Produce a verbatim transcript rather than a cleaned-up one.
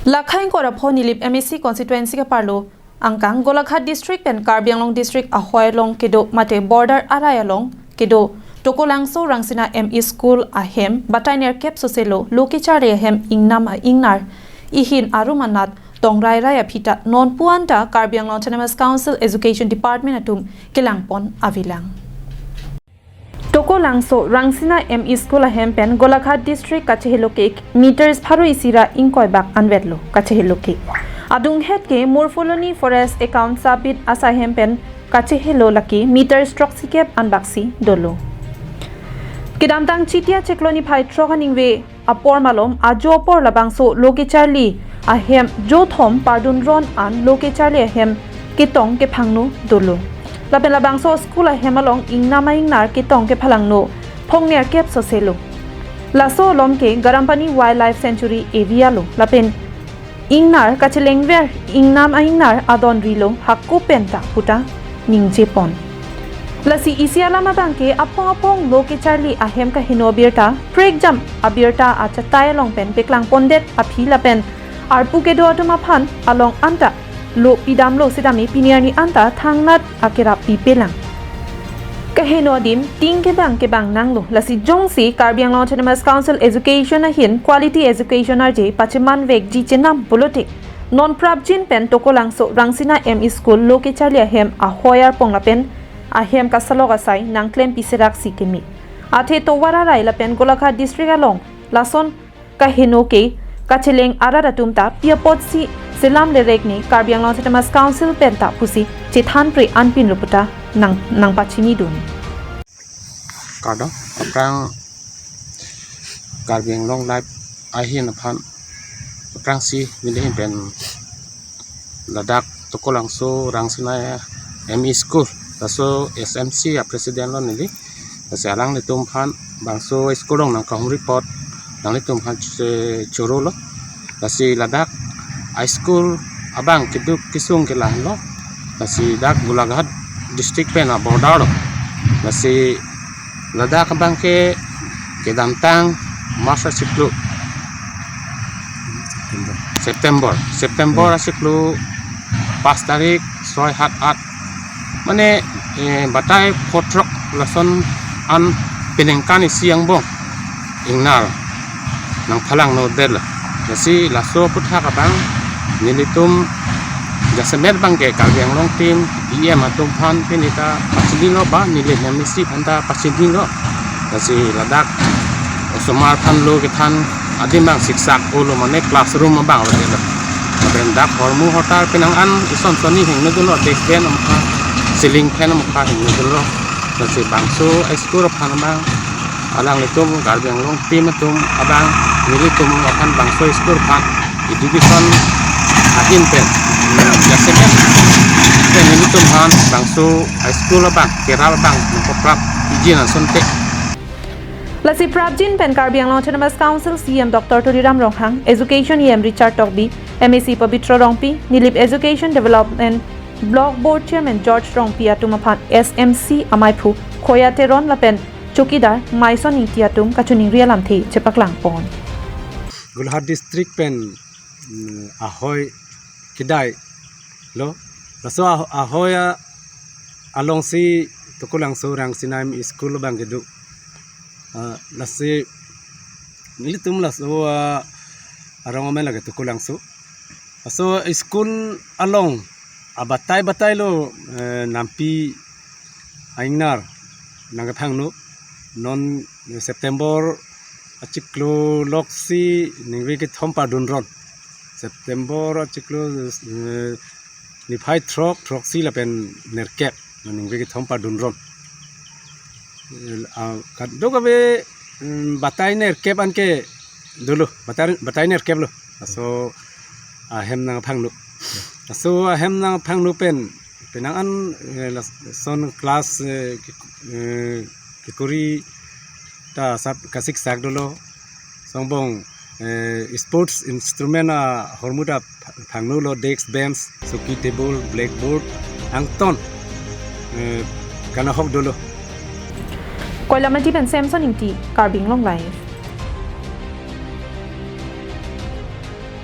Lakhai ingkoi ra pho Nilip M A C constituency ke-arlo angkang Golaghat district pen Karbi Anglong district ahoi along kedo mate border arai along kedo Tokolangso Rangsina M E school ahem batai nerkep soselo lo kecharli ahem ingnam a-ingnar ihin arum anat tongrai rai aphi ta nonpu anta Karbi Anglong Autonomous Council Education Department atum kelangpon avelang. Tokolangso Rangsina M E school ahem pen Golaghat district kachehelo ke meters pharo isi ra ingkoi bak anvetlo kachehelo ke. Adunghet ke Morphology Forest Account Sabit asai ahem pen kachehelo lake meters throksi kep an baksi dolo. Kedamtang Chiti achiklo niphai throk aningve apor malom ajo apor labangso lo kecharli ahem jothom pardun ron an lo kecharli ahem ketong kephangno dolo. Lapen labangso school ahem along ingnam a-ingnar ketong kephalangno phongnerkep soselo. Laso along ke Garampani Wildlife Sanctuary area lo. Lapen ingnar kachelengver ingnam a-ingnar adon rilo hako penta puta ningjepon. Lasi isi alam abang ke apong apong lo kecharli ahem kaheno abirta prekjam abirta achatai along pen peklangpondet aphi lapen arpu kedo atum aphan along anta lo pidamlo sedame pini arni anta thangnat akerap pipelang. Kaheno adim ting kebang kebang nanglo. Lasi jongsi Karbi Anglong Autonomous Council Education ahin quality education arje pacheman vekji chenam pulote non prapjin pen Tokolangso Rangsina M E school lo kecharli ahem ahoi arpong lapen ahem kasalok asai nangklem piseraksi keme. Athe tovar arai lapen Golaghat district along lason kaheno ke kacheleng arat atum ta pi apotsi selam lerek ne Karbi Anglong Autonomous Council pen ta pusi chethanpre anpinlo puta nang nangpachinidun. Kardom, aphrang Karbi Anglong Live ahin aphan aphrangsi neli ahin pen ladak Tokolangso Rangsina M E school laso S M C a president lo neli. Lasi alanglitum aphan bangso school along nangkahumri apot alanglitum aphan che-, chorolo. Lasi ladak a school abang keduk kesung ke lahenlo. Lasi dak Golaghat district pen a border lo. Lasi ladak abang ke kedamtang March achiklo September. September achiklo pas tarik soi hat at. Mane, eh, batai pho throk lason an peningkan isi angbong ingnar nangphalangno detlo. Lasi laso aputhak abang nelitum jasemet abang ke Karbi Anglong team E M atum aphan pini ta pachinilo ba neli M A C aphan ta pachinilo. Lasi ladak osomar aphan lo kethan adim abang siksak olo mane classroom abang lo delo. Lapen dak hormu hotar penang an ison soni hingno dolo, desk bench amokha, ceiling fan amokha hingno dolo. Lasi bangso a school aphan abang alanglitum Karbi Anglong team atum abang nelitum aphan bangso school aphan education ahin pen jasemet pen nelitum aphan bangso a school abang kerap abang nangkoprap ijin asonte. Lasi prapjin pen Karbi Anglong Autonomous Council C E M Doctor Tuliram Ronghang, Education E M Richard Tokbi, M A C Pabitra Rongpi, Nilip Education Development Block Board Chairman George Rongpi atum aphan S M C amaiphu Khoya Teron lapen chowkidar Maison Ingti atum kachiningri alamthe chepaklangpon. Golaghat district pen, mm, ahoi kedai lo. Laso ah-, ahoi a-, alongsi Tokolangso Rangsina M E school abang kedo. Ah, lasi nelitum laso, ah, arong amen lake Tokolangso. Laso school along abatai batai lo, eh, nampi a-ingnar nangkephangno. Non September achiklo loksi ningve kethom pardun ron. September achiklo, eh, niphai throk, throksi lapen nerkep ningve kethom pardun ron. Eh, ah, kadokave, mm, batai nerkep anke dolo, batai, batai nerkep lo. Laso ahem nangphangno. Laso ahem nangphangno pen penang an, eh, lason class, eh, ke-, eh, kekuri ta sap kasiksak dolo. Songbong, eh, sports instrument ahormu ta pha-, phangno lo, desk bench, chowki table, blackboard, angton, eh, kanahok dolo. Koilamati pen Samson Ingti, Karbi Anglong Live.